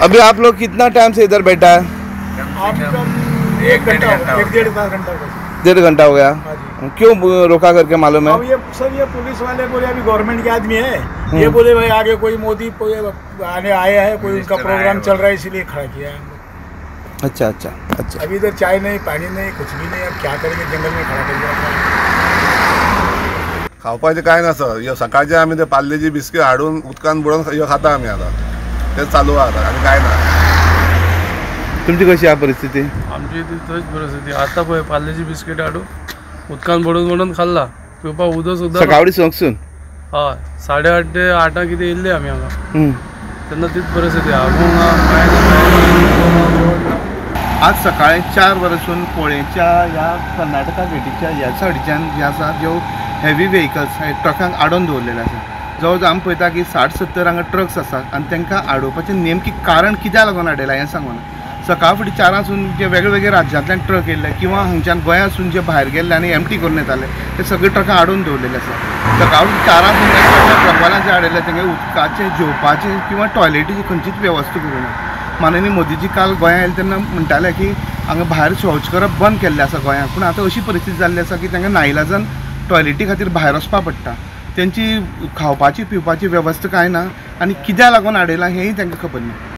अभी आप लोग कितना टाइम से इधर बैठा है? एक घंटा, एक डेढ़ घंटा, 1.5 घंटा हो गया। क्यों रोका करके मालूम है? अब ये सर, ये पुलिस वाले बोले अभी गवर्नमेंट के आदमी है, ये बोले भाई आगे कोई मोदी आने आया है, कोई उनका प्रोग्राम चल रहा है, इसीलिए खड़ा किया है। अच्छा अच्छा अच्छा। अभी इधर चाय नहीं, पानी नहीं, कुछ भी नहीं, अब क्या करेंगे, जंगल में खड़ा कर दिया। खावपाचें कांय ना सर, ह्यो सकाळचे आमी ते पार्लेची बिस्कीट हाडून उदकान बुडोवन ह्यो खाता आमी, आतां तेच चालू आहा आतां, आनी कांय ना। तुमची कशी आहा परिस्थिती? आमची तशीच परिस्थिती आतां पळय, पार्लेची बिस्कीट हाडून उदकान बुडोवन बुडोवन खाल्ला, पिवपाक उदक सुद्दां सकाळी संकसून। हय, 8:30 ते 8 कितें येयल्ले आमी हांगा, तेन्ना तीच परिस्थिती आगोंक ना, कांय ना। आज सकाळी 4 वरांसून पोळेच्या ह्या कर्नाटका गेटीच्या ह्या सायडीच्यान जे आसा ज्यो हेवी व्हेकल्स ट्रकांक आडोवन दवरलेले आसा। जवळ जवळ आमी पळयता की 60-70 हांगा ट्रक्स आसात आनी तांकां आडोवपाचें नेमकें कारण कित्याक लागून आडयलां हें सांगूना। सकाळ फुडें 4 सून जे वेगळे वेगळे राज्यांतल्यान ट्रक येयल्ले किंवा हांगच्यान गोंयांसून जे भायर गेल्ले आनी एमटी करून येताले ते सगळे ट्रकां आडोवन दवरलेले आसा। सकाळ फुडें 4 सून ट्रकवाल्यांक जे आडयले तांकां उदकाचें, जेवपाचें किंवा टॉयलेटीची खंयचीच वेवस्था करूंक ना। माननीय मोदीजी काल गोंयांत आयले तेन्ना म्हणटाले की हांगा भायर शौच करप बंद केल्लें आसा गोंयांत, पूण आतां अशी परिस्थिती जाल्ली आसा की तांकां नाइलाजान टॉयलेटी खातीर भायर वचपा पडटा। तेंची खावपाची पिवपाची वेवस्था कांय ना आनी कित्याक लागून आडयलां हेंय तांकां खबर ना।